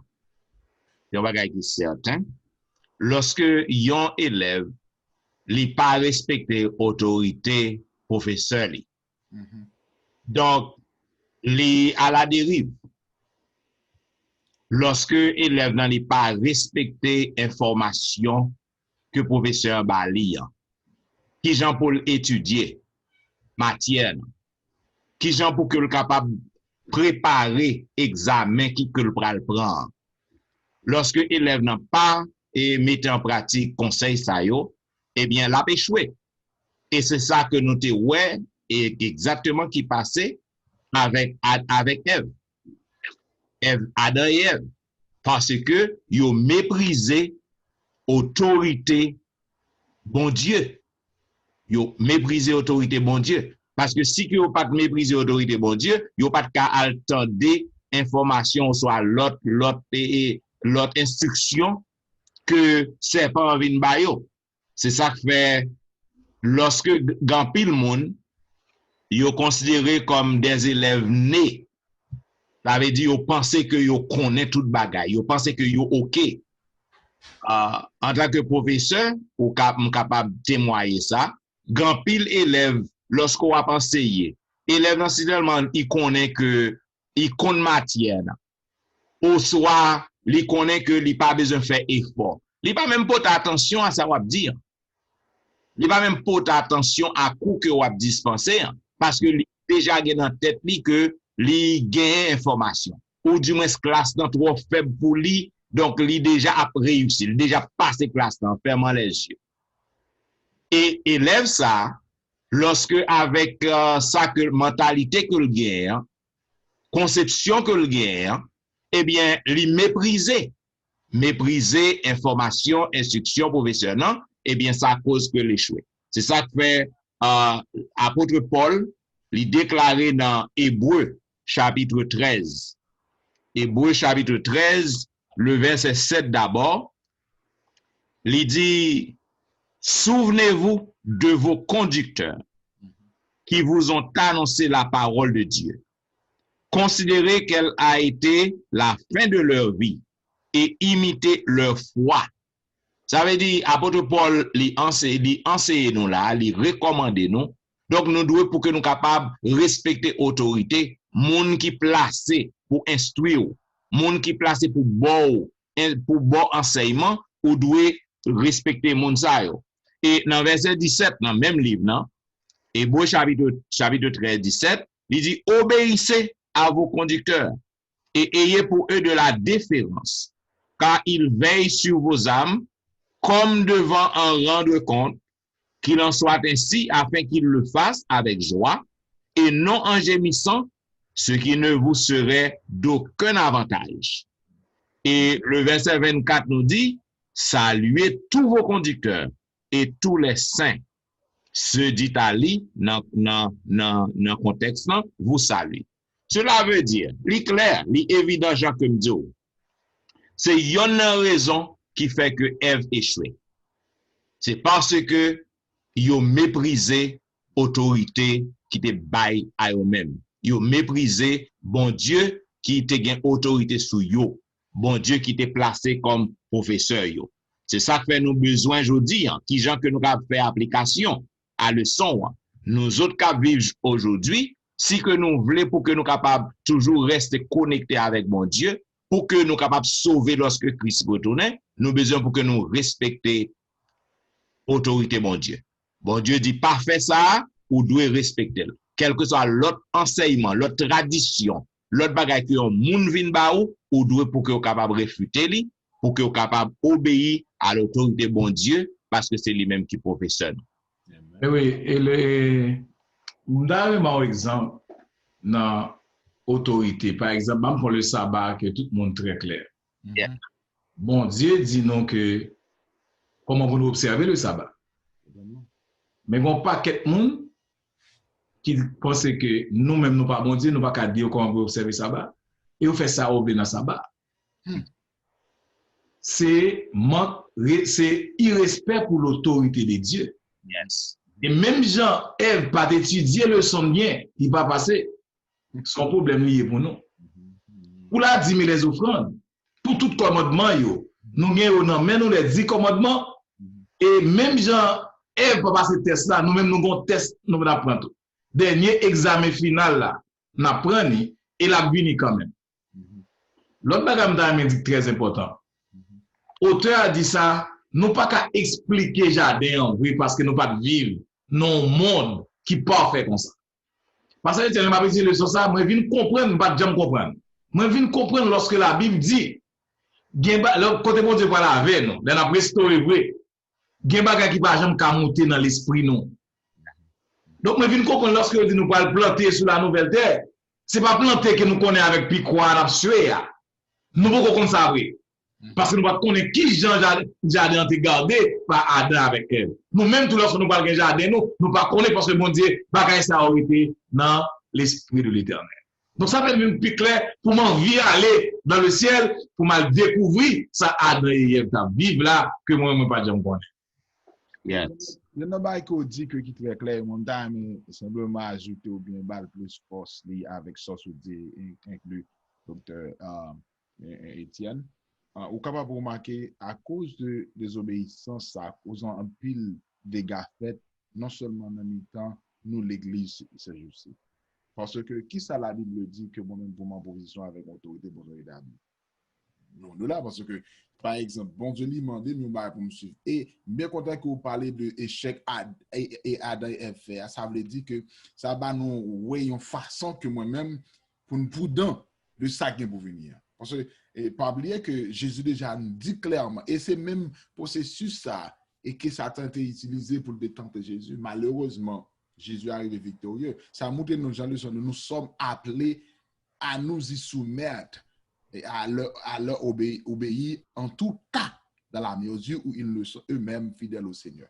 se yon bagay ki sèten. Lòske yon elèv, li pa respekte otorite pwofesè li, donk, li aladeriv. Lòske elèv nan li pa respekte enfòmasyon ke pwofesè an ba li an, kijan pou l etidye matyè nan, kijan pou ke l kapab prepare egzamen ki ke l pral pran an. Lòske elèv nan pa e mete an pratik konsèy sa yo, ebyen, l ap echwe. E se sa ke nou te wè e egzakteman ki pase avèk, avèk Èv. Èv, Adan e Èv. Paske yo meprize otorite Bondye. Yo meprize otorite Bondye. Paske si ke yo pa t meprize otorite Bondye, yo pa t ka al tande enfòmasyon oswa lòt, lòt, e, e, lòt enstriksyon ke sèpan an vin ba yo. Se sa k fè, lòske g- gen anpil moun, yo konsidere kòm des élèves nés. Sa vle di yo panse ke yo konnen tout bagay, yo panse ke yo oke. Ah, antanke pwofesè, ou ka, m kapab temwaye sa, gen anpil elèv, lòske w ap anseye, elèv nan si tèlman li konnen ke li konn matyè nan, oswa li konnen ke li pa bezwen fè efò. Li pa menm pote atansyon a sa w ap di an. Li pa menm pote atansyon a kou ke w ap dispanse an, paske li deja gen nan tèt li ke li genyen enfòmasyon. Oudimwens klas lan twò fèb pou li, donk li deja ap reyisi, li deja pase klas lan, fermant les yeux. E elèv sa, lòske avèk, euh, sa ke mantalite ke l genyen an, konsepsyon ke l genyen an, ebyen, li meprize, meprize enfòmasyon, enstriksyon pwofesè nan, ebyen, sa koz ke l echwe. Se sa k fè, euh, apot Pòl, li deklare nan Ebre, chapit trèz. Ebre, chapit trèz, le vèsè sèt dabò, li di, Souvenez-vous de vos conducteurs qui vous ont annoncé la parole de Dieu. Considérez quelle a été la fin de leur vie et imitez leur foi. Sa vle di, apot Pòl, li anse- li anseye nou la, li rekòmande nou. Donk, nou dwe pou ke nou kapab respekte otorite, moun ki plase pou enstwi w, moun ki plase pou ba w, en- pou ba w ansèyman, ou dwe respekte moun sa yo. E nan vèsè disèt nan menm liv nan, Ebre chapit, chapit trèz, disèt, li di, Obéissez à vos conducteurs et ayez pour eux de la déférence, car ils veillent sur vos âmes comme devant en rendre compte, qu'il en soit ainsi afin qu'ils le fassent avec joie et non en gémissant, ce qui ne vous serait d'aucun avantage. E le vèsè vennkat nou di, Saluez tous vos conducteurs et tous les saints. Se dit à lui, nan, nan, nan, nan kontèks lan, vous salue. Cela veut dire, li klè, li evidan jan ke m di w. Se yonn nan rezon ki fè ke Èv echwe. Se paske yo meprize otorite ki te bay a yo menm. Yo meprize Bondye ki te gen otorite sou yo. Bondye ki te plase kòm pwofesè yo. Se sa k fè nou bezwen jodi an, kijan ke nou ka fè aplikasyon a leson an. Nou zòt k ap viv ojodwi, si ke nou vle pou ke nou kapab toujou reste konekte avèk Bondye, pou ke nou kapab sove lòske Kris retounen, nou bezwen pou ke nou respekte otorite Bondye. Bondye di, pa fè sa a, ou dwe respekte l. Kèlkeswa lòt ansèyman, lòt tradisyon, lòt bagay ke yon moun vin ba ou, ou dwe pou ke w kapab refite li, pou ke w kapab obeyi a lotorite Bondye, paske se li menm ki pwofesè nou. E wi, e le, m ta renmen yon egzanp nan otorite. Pa egzanp, ban m pran le saba ke tout moun trè klè. Yeah. Bondye di nou ke kòman pou nou obsève le saba. Men gen yon pakèt moun ki panse ke nou menm nou pa Bondye, nou pa ka di yo kòman pou yo obsève saba. E yo fè sa yo vle nan saba. Hmm. Se mank, re- se irespè pou lotorite de Dye. Yes. E menm jan Èv pa t etidye leson l byen, li pa pase. Se yon pwoblèm li ye pou nou. Pou la di men lèzofrann, pou tout kòmandman yo, nou gen yo nan men nou, lèdi kòmandman. E menm jan Èv pa pase tès la, nou menm nou gen yon tès nou pral pran tou. Dènye egzamen final la, n ap pran li, e l ap vini kanmenm. Lòt bagay m ta renmen di k trè enpòtan. Otè a di sa, nou pa ka eksplike jaden an vre paske nou pa t viv nan yon mond ki pafè konsa. Pastè Etienne, lè m ap etidye leson sa, mwen vin konprann, m pa t janm konprann. Mwen vin konprann lòske Labib di, gen ba, lè, kote Bondye pral avè nou, lè n ap restore vre, gen bagay ki pa janm ka moute nan lespri nou. Donk, mwen vin konprann lòske yo di nou pral plante sou la nouvèl tè, se pa plante ke nou konnen avèk pikwa n ap swe a. Nou poko konn sa vre. Paske nou pa t konnen ki jan jaden, jaden an te gade pa Adan avèk Èv. Nou menm tou, lòske nou pral gen jaden nou, nou pa konnen paske Bondye, bagay sa yo rete nan lespri de Letènèl. Donk sa fè vin pi klè pou m anvi ale dans le ciel, pou m al dekouvri sa Adan e Èv t ap viv la, ke mwen, mwen pa t janm konnen. Yes. Youn nan bagay ke w di ke ki trè klè, mwen m ta renmen senpleman ajoute oubyen ba l plis fòs li avèk sa w di, en- enkli Doktè, euh, E- E- Etienne. Euh, ou kapab remake, akoz de dezobeyisans sa, akoz anpil dega fèt, non sèlman nan mitan nou legliz se jou si. Paske kisa Labib di ke mwen menm pou m an pozisyon avèk otorite Bondye etabli? Nou, nou la, paske, pa egzanp, Bondye li mande m yon bagay pou m swiv. E m byen kontan ke w pale de echèk Ad, e, e Adan e Èv fè a. Sa vle di ke sa ba nou wè yon fason ke mwen menm, pou n pridan de sa k gen pou vini an. Paske, e, pa bliye ke Jezi deja di klèman, e se menm pwosesis sa, e ke Satan te itilize pou l te tante Jezi. Malerezman, Jezi arive viktorye. Sa montre nou, jan leson nou, nous sommes appelés à nous y soumettre et à leur, à leur obéir, obéir en tout cas, dans la mesure où ils le sont eux-mêmes fidèles au Seigneur.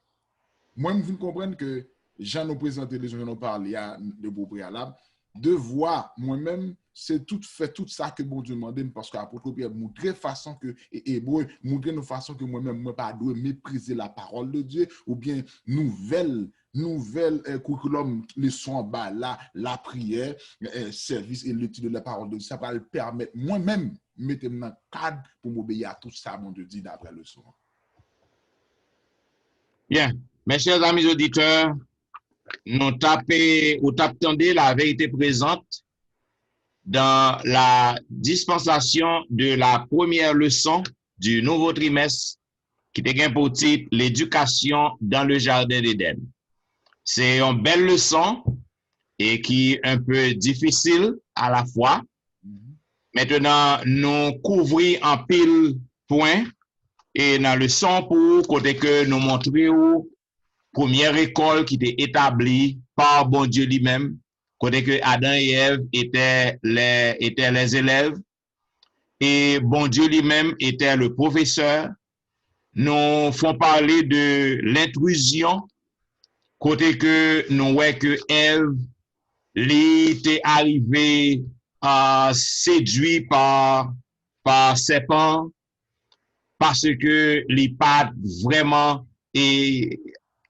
Mwen, m vin konprann ke jan nou prezante leson, jan nou pale a de o preyalab, devwa mwen menm, se tout fè tout sa ke Bondye mande m, paske apot Pyè montre fason ke, e Ebre montre nou fason ke mwen menm, mwen pa dwe meprize la parole de Dieu, oubyen nouvèl, nouvèl, eh, kourikilòm leson an ba la, lapriyè, eh, sèvis e letid de la parole de Dieu. Sa pral pèmèt mwen menm mete m nan kad pou m obeyi a tout sa Bondye di daprè leson an. Bien. Mes chers amis auditeurs, nou t ap, ou t ap tande La Vérité Présente dans la dispensation de la première leçon du nouveau trimestre ki te gen pou tit L'éducation dans le jardin d'Éden. Se yon bèl leson e ki un peu difisil a la fwa. Mentnan, nou kouvri anpil pwen e nan leson pou ou, kote ke nou montre ou premyè lekòl ki te etabli pa Bondye li menm, kote ke Adan e Èv étaient les, étaient les élèves, e Bondye li menm était le professeur. Nou fon pale de lentrizyon, kote ke nou wè ke Èv, li te arive, euh, sedui pa, pa sèpan, paske li pa t vrèman, e,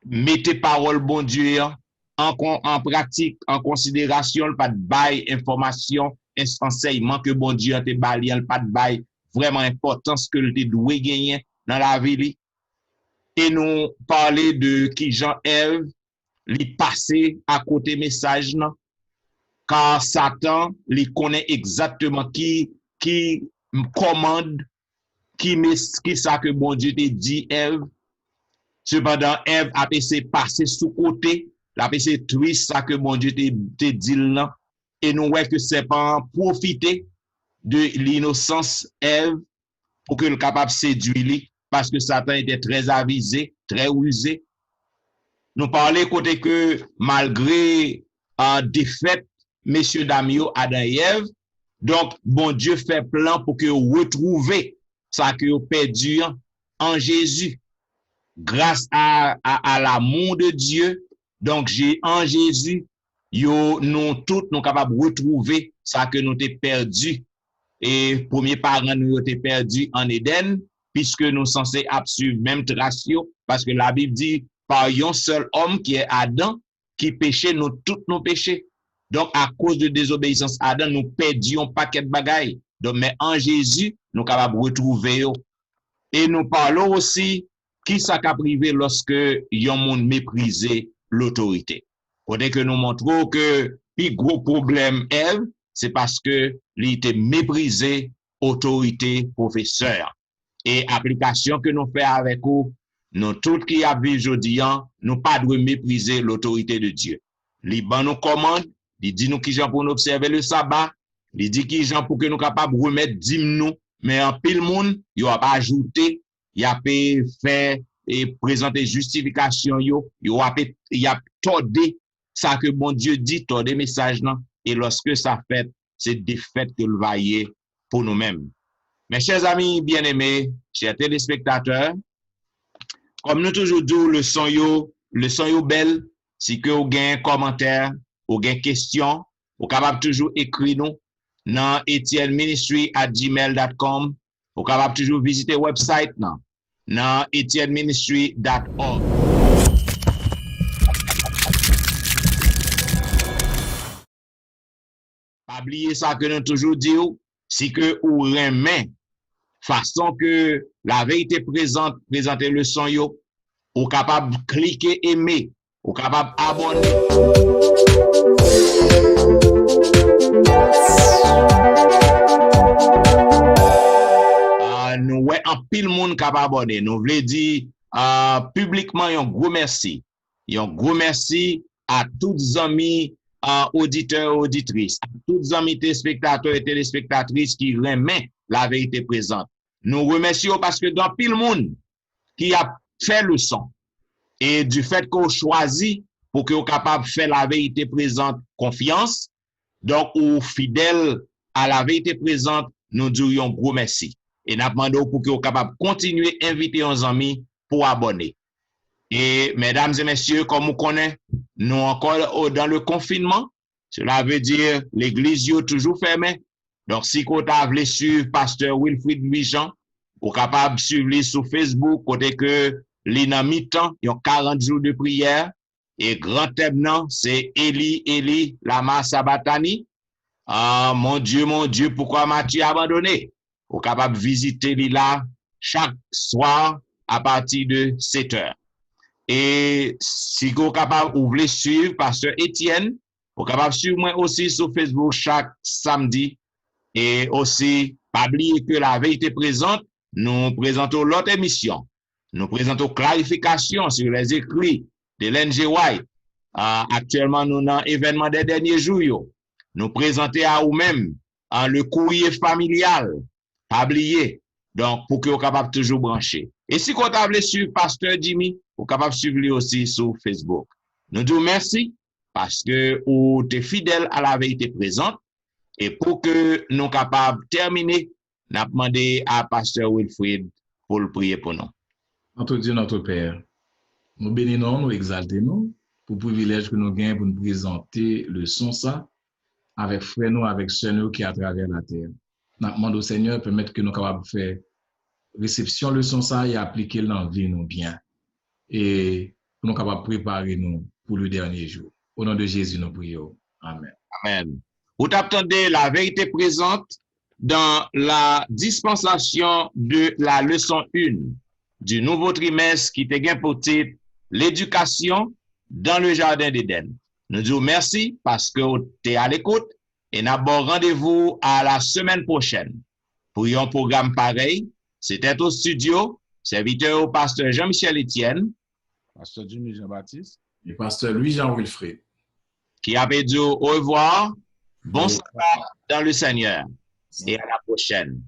mete pawòl Bondye an an, kon, an pratik, an konsiderasyon, li pa t bay enfòmasyon, ens, ansèyman ke Bondye an te ba li an, li pa t bay vrèman enpòtans ke l te dwe genyen nan lavi li. E nou pale de kijan Èv, li pase akote mesaj lan, ka Satan, li konnen egzakteman ki, ki kòmand, ki mes, ki sa ke Bondye te di Èv. Sepandan, Èv ap eseye pase sou kote, l ap eseye twis sa ke Bondye te, te di l lan. E nou wè ke sèpan an pwofite de linosans Èv pou ke l kapab sedui li, paske Satan était très avisé, très rusé. Nou pale kote ke malgre, euh, defèt mesye dam yo, Adan e Èv, donk Bondye fè plan pou ke yo retwouve sa ke yo pèdi an, an Jezi. Gras a, a, a l'amour de Dieu, donk, an Jezi, yo, nou tout, nou kapab retwouve sa ke nou te pèdi. E premye paran nou yo te pèdi an Edenn, piske nou sanse ap swiv menm tras yo, paske Labib di, par yon sèl òm ki è Adan, ki peche, nou tout nou peche. Donk, akoz de dezobeyisans Adan, nou pèdi yon pakèt bagay. Donk, men an Jezi, nou kapab retwouve yo. E nou pale w osi ki sa k ap rive lòske yon moun meprize lotorite. Kote ke nou montre w ke pi gwo pwoblèm Èv, se paske li te meprize otorite pwofesè an. E aplikasyon ke nou fè avèk ou, nou tout ki ap viv jodi an, nou pa dwe meprize lotorite de Dye. Li ban nou kòmand, li di nou kijan pou nou obsève le saba, li di kijan pou ke nou kapab remèt dim nou, men anpil moun, yo ap ajoute, y ap fè e prezante jistifikasyon yo, yo ap, y ap tòde sa ke Bondye di, tòde mesaj lan, e lòske sa fèt, se defèt ke l va ye pou nou menm. Mes chers amis bien-aimés, chers téléspectateurs, kòm nou toujou di w, leson yo, leson yo bèl. Si ke w gen kòmantè, ou gen kesyon, ou kapab toujou ekri nou nan etienne ministry at gmail dot com. Ou kapab toujou vizite website nan, nan etienne ministry dot org. Pa bliye sa ke nou toujou di w, si ke ou renmen fason ke La Vérité Présente prezante leson yo, ou kapab klike eme, ou kapab abòne. Ah, nou wè anpil moun k ap abòne. Nou vle di, ah, piblikman yon gwo mèsi. Yon gwo mèsi a tout zanmi, ah, oditè e oditris, a tout zanmi telespektatè e telespektatris ki renmen La Vérité Présente. Nou remèsye w paske gen anpil moun ki ap fè leson. E di fèt ke w chwazi pou ke w kapab fè La Vérité Présente konfyans, donk ou fidèl a La Vérité Présente, nou di w yon gwo mèsi. E n ap mande w pou ke w kapab kontinye envite yon zanmi pou abòne. E medam e mesye, kòm ou konnen, nou ankò o- dans le confinement. Cela veut dire legliz yo toujou fèmen. Donk, si ke w ta vle swiv pastè Wilfrid Louis Jean, ou kapab swiv li sou Facebook, kote ke li nan mitan yon karant jou de priyè. E gran tèm nan, se Eli, Eli, lama sabatani? Ah, mon Dieu, mon Dieu, pourquoi m'as-tu abandonné? Ou kapab vizite li la chak swa apati de sèt è. E si ke w kapab, ou vle swiv pastè Etienne, ou kapab swiv mwen osi sou Facebook chak samdi. E osi, pa bliye ke La Vérité Présente, nou prezante w lòt emisyon. Nou prezante w Clarification sur les écrits de Ellen G. White. Ah, aktyèlman, nou nan evènman dè dènye jou yo. Nou prezante a ou menm, ah, Le Courrier Familial. Pa bliye. Donk, pou ke w kapab toujou branche. E si ke w ta vle swiv pastè Jimmy, ou kapab swiv li osi sou Facebook. Nou di w mèsi paske ou te fidèl a La Vérité Présente. E pou ke nou kapab tèmine, n ap mande a pastè Wilfrid pou l priye pou nou. Notre Dieu, notre Père, nou beni non w, nou egzalte nou pou privilèj ke nou gen pou nou prezante leson sa avèk frè nou, avèk sè nou ki atravè latè. N ap mande w, Senyè, pèmèt ke nou kapab fè resepsyon leson sa e aplike l nan vi nou byen. E pou nou kapab prepare nou pou le dènye jou. O non de Jezi, nou priye w. Amèn. Amèn. Ou t ap tande La Vérité Présente dans la dispensation de la leçon un du nouveau trimestre ki te gen pou tit L'éducation dans le jardin d'Éden. Nou di w mèsi paske w te alekout e n ap ba w randevou a la semaine prochaine pou yon pwogram parèy. Se te o estidyo, sèvitè yo, pastè Jean Michel Etienne, pastè Jimmy Jean Baptiste, e pastè Louis Jean Wilfrid, ki ap di w orevwa, bon saba dans le Seigneur, e a la pwochèn.